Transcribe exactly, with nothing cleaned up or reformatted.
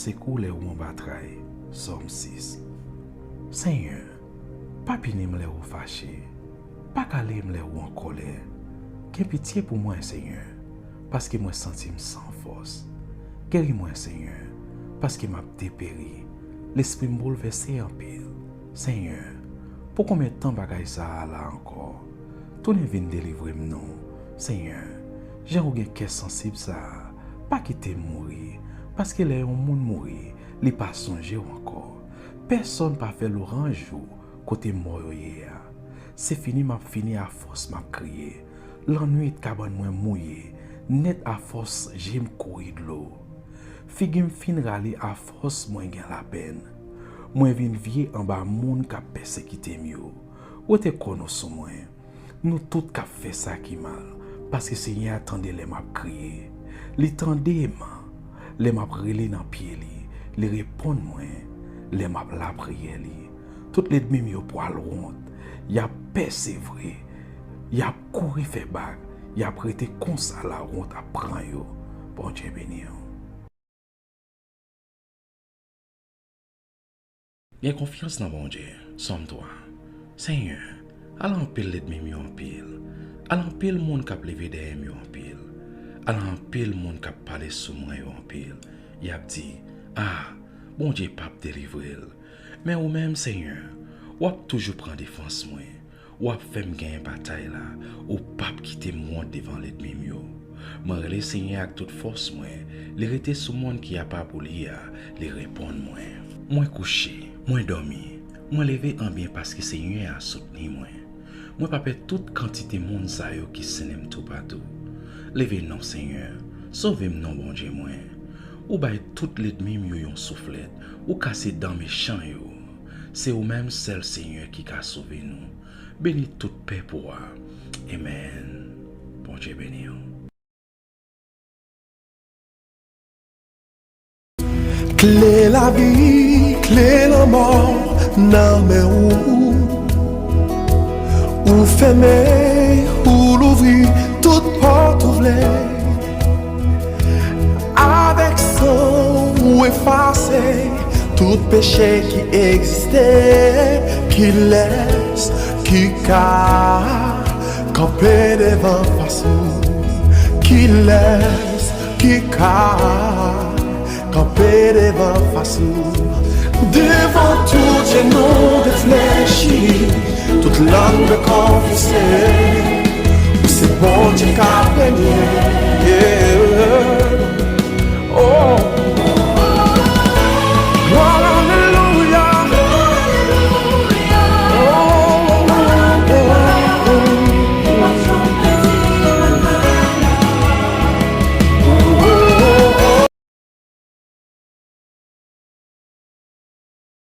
sekou lè ou an batay. Sòm sis. Senyè, pa pini m lè ou fache. Pa kale m lè ou an kòlè. Gen pitye pou mwen, Senyè, paske mwen santi m san fòs. Geri mwen, Senyè, paske m ap deperi. Lespri m boulvèse anpil. Senyè, pou konbyen tan bagay sa a la ankò? Tounen vin delivre m non, Senyè. Jan ou gen kè sansib sa a, pa kite m mouri, paske lè yon moun mouri, li pa sonje w ankò. Pèsonn pa fè lwanj ou kote mò yo ye a. Se fini m ap fini, afòs m ap kriye. Lannwit, kabann mwen mouye nèt, afòs je m kouri dlo. Figi m fin rale afòs mwen gen lapenn. Mwen vin vye anba moun k ap pèsekite m yo. Wete kò nou sou mwen, nou tout k ap fè sa ki mal, paske Senyè a tande lè m ap kriye. Li tande m lè m ap rele nan pye li, li reponn mwen lè m ap lapriyè li. Tout lènmi m yo pral wont, y ap pè se vre, y ap kouri fè bak, y ap rete konsa lawont ap pran yo. Bondye beni w. Gen konfyans nan Bondye. Sòm twa. Senyè, ala anpil lènmi m yo anpil. Ala anpil moun k ap leve dèyè m yo anpil. Ala anpil moun k ap pale sou mwen yo anpil. Y ap di, a, Bondye p ap delivre l. Men ou menm, Senyè, w ap toujou pran defans mwen. W ap fè m genyen batay la. Ou p ap kite m wont devan lènmi m yo. Mwen rele Senyè ak tout fòs mwen. Li rete sou mòn ki apa pou li a. Li reponn mwen. Mwen kouche, mwen dòmi, mwen leve an byen paske Senyè a soutni mwen. Mwen pa pè tout kantite moun sa yo ki sennen m toupatou. Leve non, Senyè, sove m non, Bondye mwen. Ou bay tout lènmi m yo yon souflèt, ou kase dan mechan yo. Se ou menm sèl, Senyè, ki ka sove nou. Beni tout pèp ou a. Amèn. Bondye beni w. Kle lavi, kle lanmò nan men ou. Ou fèmen, ou louvri tout pòt ou vle. Avèk san ou efase tout peche ki egziste. Kilès ki ka kanpe devan fas ou? Kilès ki ka kanpe devan fas ou? Devan tout je nou reflechi, tout lang dwe konfese, ou se Bondye k ap renye. Yeah. Oh,